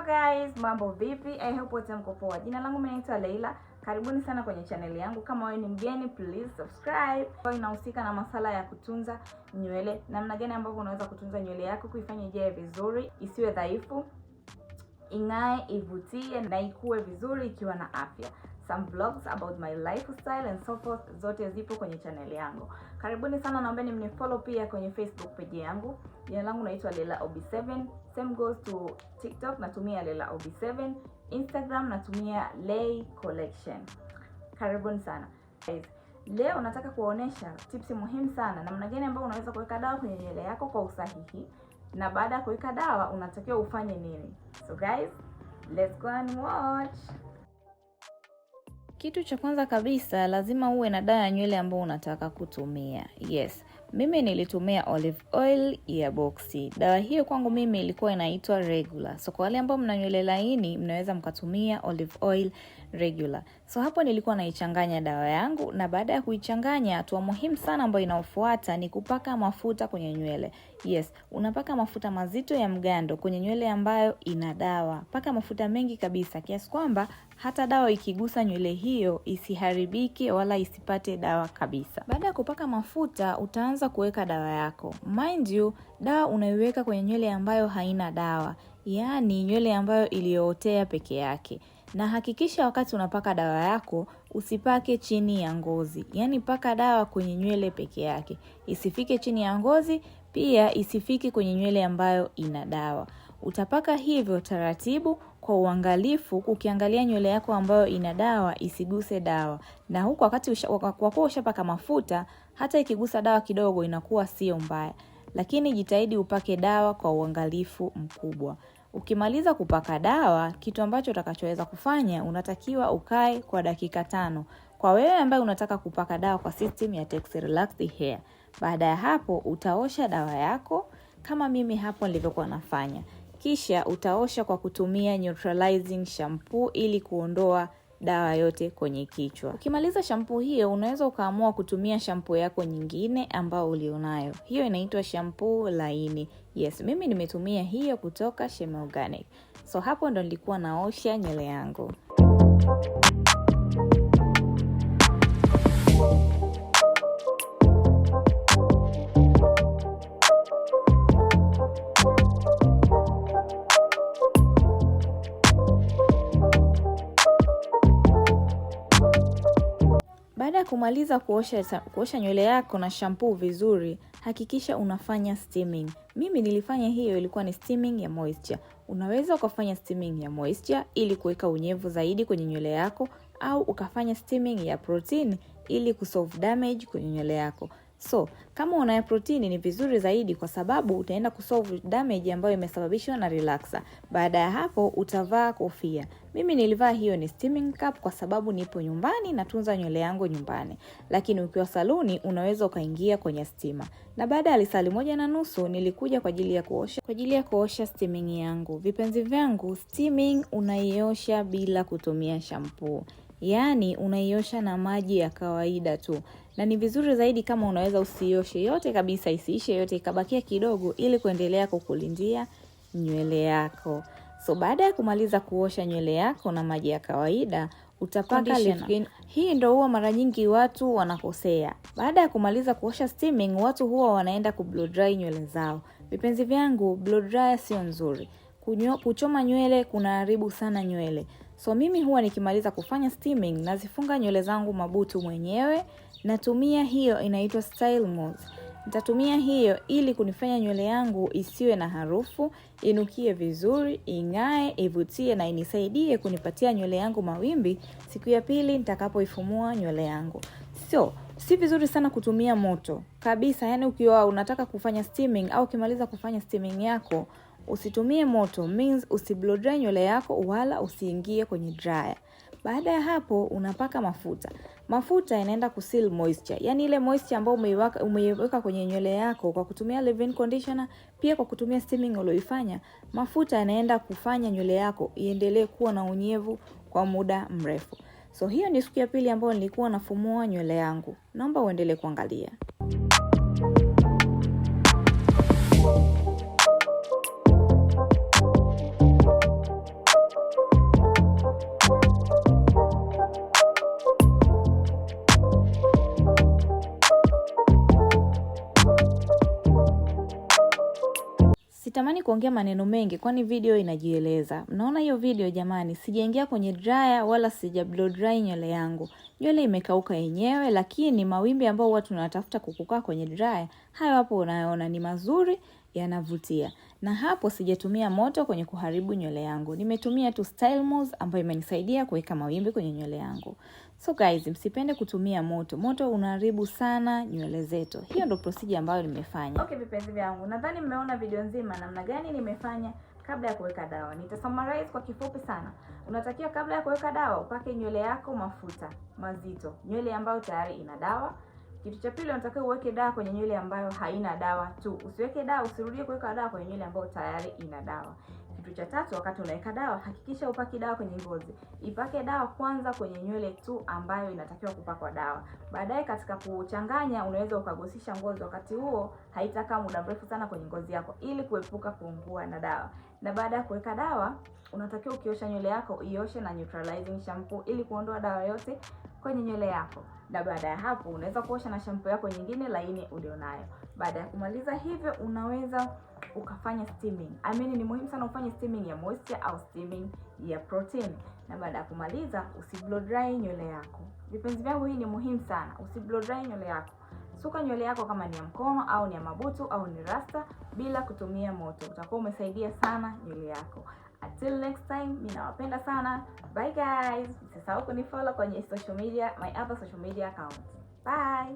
Guys, mambo vipi? I hope wote mko poa. Jina langu mimi naitwa Leila. Karibuni sana kwenye channel yangu. Kama wewe ni mgeni, please subscribe. Kwa inahusika na masala ya kutunza nywele, namna gani ambavyo unaweza kutunza nywele yako, kuifanya ijae vizuri, isiwe dhaifu, ing'ae, ivutie na ikue vizuri ikiwa na afya. Some vlogs about my lifestyle and so forth, zote zipo kwenye channel yangu. Karibuni sana, naombeni mnifollow pia kwenye Facebook page yangu. Jina langu naitwa Leila Obi7. Same goes to TikTok, natumia Leila Obi7. Instagram natumia Lay Collection. Karibuni sana. Guys, leo nataka kuwaonesha tips muhimu sana, namna gani ambayo unaweza kuweka dawa kwenye nywele yako kwa usahihi, na baada ya kuweka dawa unatakiwa ufanye nini. So guys, let's go and watch. Kitu cha kwanza kabisa, lazima uwe na dawa ya nywele ambayo unataka kutumia. Yes, mimi nilitumia olive oil ya boxi. Dawa hiyo kwangu mimi ilikuwa inaitwa regular. So kwa wale ambao mna nywele laini, mnaweza mkatumia olive oil regular. So hapo nilikuwa naichanganya dawa yangu, na baada ya kuichanganya, hatua muhimu sana ambayo inaofuata ni kupaka mafuta kwenye nywele. Yes, unapaka mafuta mazito ya mgando kwenye nywele ambayo ina dawa. Paka mafuta mengi kabisa kiasi kwamba hata dawa ikigusa nywele hiyo isiharibike wala isipate dawa kabisa. Baada ya kupaka mafuta, utaanza kuweka dawa yako. Mind you, dawa unaiweka kwenye nywele ambayo haina dawa, yaani nywele ambayo iliyootea peke yake. Na hakikisha wakati unapaka dawa yako usipake chini ya ngozi, yaani paka dawa kwenye nywele peke yake, isifike chini ya ngozi, pia isifike kwenye nywele ambayo ina dawa. Utapaka hivyo taratibu kwa uangalifu, ukiangalia nywele yako ambayo ina dawa isiguse dawa. Na huku wakati kwa kuwa ushapaka mafuta, hata ikigusa dawa kidogo inakuwa sio mbaya, lakini jitahidi upake dawa kwa uangalifu mkubwa. Ukimaliza kupaka dawa, kitu ambacho utakachoweza kufanya, unatakiwa ukae kwa dakika 5. Kwa wewe ambaye unataka kupaka dawa kwa system ya Tex Relaxed Hair. Baada ya hapo utaosha dawa yako kama mimi hapo nilivyokuwa nafanya. Kisha utaosha kwa kutumia neutralizing shampoo ili kuondoa dawa yote kwenye kichwa. Ukimaliza shampoo hiyo, unaweza ukaamua kutumia shampoo yako nyingine ambayo ulionayo. Hiyo inaitwa shampoo laini. Yes, mimi nimetumia hiyo kutoka Sheme Organic. So hapo ndo nilikuwa naosha nywele yangu. Baada ya kumaliza kuosha nywele yako na shampoo vizuri, hakikisha unafanya steaming. Mimi nilifanya hiyo, ilikuwa ni steaming ya moisture. Unaweza ukafanya steaming ya moisture ili kuweka unyevu zaidi kwenye nywele yako, au ukafanya steaming ya protein ili kusolve damage kwenye nywele yako. So, kama una protein ni vizuri zaidi kwa sababu utaenda kusolve damage ambayo imesababishwa na relaxer. Baada ya hapo utavaa kofia. Mimi nilivaa hiyo ni steaming cap kwa sababu nipo nyumbani, natunza nywele yangu nyumbani. Lakini ukiwa saluni unaweza ukaingia kwenye steamer. Na baada ya lisali 1.5 nilikuja kwa ajili ya kuosha steaming yangu. Vipenzi vyangu, steaming unaiosha bila kutumia shampoo. Yaani unaiosha na maji ya kawaida tu. Na ni vizuri zaidi kama unaweza usioshe yote kabisa, isiishe yote, ikabakia kidogo ili kuendelea kukulindia nywele yako. So baada ya kumaliza kuosha nywele yako na maji ya kawaida, utapaka Conditioner. leave-in. Hii ndo huwa mara nyingi watu wanakosea. Baada ya kumaliza kuosha steaming, watu huwa wanaenda ku blow dry nywele zao. Vipenzi vyangu, blow dryer sio nzuri. Kuchoma nywele kunaharibu sana nywele. So mimi huwa nikimaliza kufanya steaming, nazifunga nywele zangu mabutu mwenyewe, natumia hiyo inaitwa Style Mousse. Nitatumia hiyo ili kunifanya nywele yangu isiwe na harufu, inukie vizuri, ing'ae, ivutie na inisaidie kunipatia nywele yangu mawimbi siku ya pili nitakapoifumua nywele yangu. So, si vizuri sana kutumia moto kabisa, yani ukiwa unataka kufanya steaming au ukimaliza kufanya steaming yako usitumie moto, means usiblow dry nywele yako wala usiingie kwenye dryer. Baada ya hapo unapaka mafuta. Mafuta yanaenda kuseal moisture, yani ile moisture ambayo umeiweka kwenye nywele yako kwa kutumia leave-in conditioner, pia kwa kutumia steaming ulioifanya, mafuta yanaenda kufanya nywele yako iendelee kuwa na unyevu kwa muda mrefu. So hiyo ni siku ya pili ambayo nilikuwa nafumua nywele yangu. Naomba uendelee kuangalia. Sitamani kuongea maneno mengi kwani video inajieleza. Mnaona hiyo video jamani, sijaingia kwenye dryer wala sija blow dry nywele yangu. Nywele imekauka yenyewe, lakini mawimbi ambayo huwa tunatafuta kukukaa kwenye dryer, hayo hapo unayoona ni mazuri, yanavutia. Na hapo sijatumia moto kwenye kuharibu nywele yangu. Nimetumia tu Style Mousse ambayo imenisaidia kuweka mawimbi kwenye nywele yangu. So guys, msipende kutumia moto. Moto unaharibu sana nywele zetu. Hiyo ndo procedure ambayo nimefanya. Okay, vipenzi vyangu, nadhani mmeona video nzima namna gani nimefanya kabla ya kuweka dawa. Nitasummarize kwa kifupi sana. Unatakiwa kabla ya kuweka dawa upake nywele yako mafuta mazito, nywele ambayo tayari ina dawa. Kitu cha pili, unatakiwa uweke dawa kwenye nywele ambayo haina dawa tu. Usiweke dawa, usirudie kuweka dawa kwenye nywele ambayo tayari ina dawa. Kitu cha tatu, wakati unaweka dawa hakikisha upaki dawa kwenye ngozi. Ipake dawa kwanza kwenye nywele tu ambayo inatakiwa kupakwa dawa. Baadaye katika kuchanganya, unaweza ukagusisha ngozi, wakati huo haitakaa muda mrefu sana kwenye ngozi yako, ili kuepuka kuungua na dawa. Na baada ya kuweka dawa, unatakiwa ukiosha nywele yako ioshe na neutralizing shampoo ili kuondoa dawa yote kwenye nywele yako. Na baada ya hapo unaweza kuosha na shampoo yako nyingine laini ulionayo. Baada ya kumaliza hivyo, unaweza ukafanya steaming. I mean, ni muhimu sana ufanye steaming ya moisture au steaming ya protein. Na baada ya kumaliza, usiblow dry nywele yako. Vipenzi vyangu, hii ni muhimu sana. Usiblow dry nywele yako. Suka nywele yako kama ni ya mkono au ni ya mabutu au ni rasta bila kutumia moto. Utakuwa umesaidia sana nywele yako. Until next time, mimi nawapenda sana. Bye guys. Msisahau kunifollow kwenye social media, my other social media accounts. Bye.